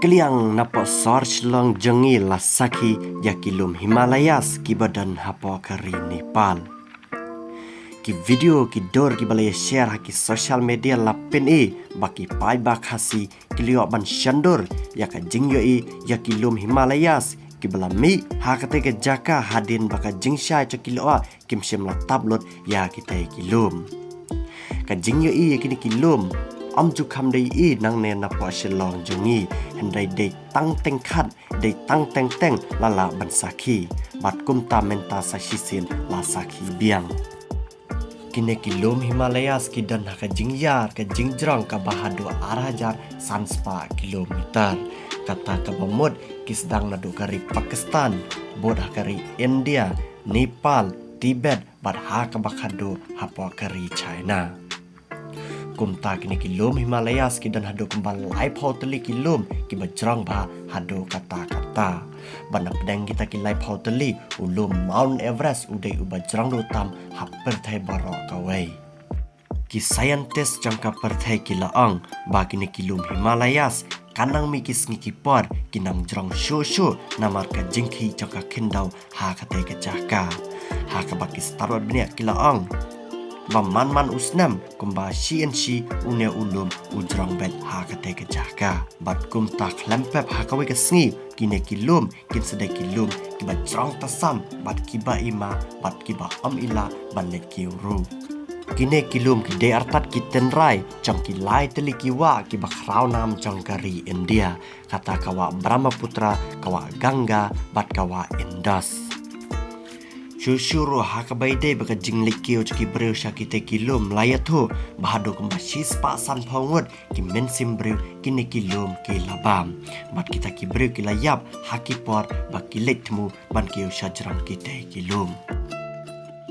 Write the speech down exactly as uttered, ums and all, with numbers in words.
Kylliang napoh sor Shillong jong ngi la sakhi ïa ki lum Himalayas kiba don hapoh ka ri Nepal. Ki video ki dur kiba la ïa share ha ki social media la pyni ba ki paidbah Khasi ki la ïoh ban shon dur ïa ka jingïohi ïa ki lum Himalayas kiba la mih ha katei ka jaka hadien ba ka jingshai jong ki lyoh kim shym la tap lut ïa kitei ki lum. Ka jingïohi ïa kine ki lum ym ju kham dei i nangne napoh Shillong jong ngi, hynrei dei tang teng khat, dei tang teng teng la lah ban sakhi. Bad kumta mynta sa shisien la sakhi biang. Kine ki lum Himalayas ki don ha ka jingïar ka jingjrong kaba haduh ar hajar san spah kilometer. Kata kaba mut ki sdang naduh ka ri Pakistan, bud ha ka ri India, Nepal, Tibet, bad ha kaba khadduh hapoh ka ri China. Kumta kine ki lum Himalayas ki don haduh kumba laiphew tylli ki lum kiba jrong bha haduh katta katta. Bad na pdeng kita ki laiphew tylli, u lum Mount Everest u dei uba jrong duh tam ha pyrthei baroh kawei. Ki scientist jong ka pyrthei ki la ong ba kine ki lum Himalayas kan nang mih ki sngi ki por ki nang jrong shuh shuh namar ka jingkhih jong ka khyndew ha katei ka jaka. Ha kaba ki stad bad bniah ki la ong ba man man u snem kumba shi inshi une u lum u jrong beit ha katei ka jaka. Bad kumta khlem pep ha kawei ka sngi kine ki lum kin sa dei ki lum kiba jrong tasam bad kiba i mah bad kiba ym i lah ban leit kiew ruh. Kine ki lum ki dei artat ki tynrai jong ki lai tylli ki wah kiba khraw nam jong ka ri India, kata ka wah Brahmaputra, ka wah Ganga bad ka wah Indus. Shuh shuh ruh ha kaba ïadei bad ka jingleit kiew jong ki briew sha kitei ki lum la ïathuh ba haduh kumba shispah sanphew ngut ki mynsiem briew kine ki lum ki la bam. Bad kita ki briew ki la ïap ha ki por ba ki leit thmu ban kiew sha jrong kitei ki lum.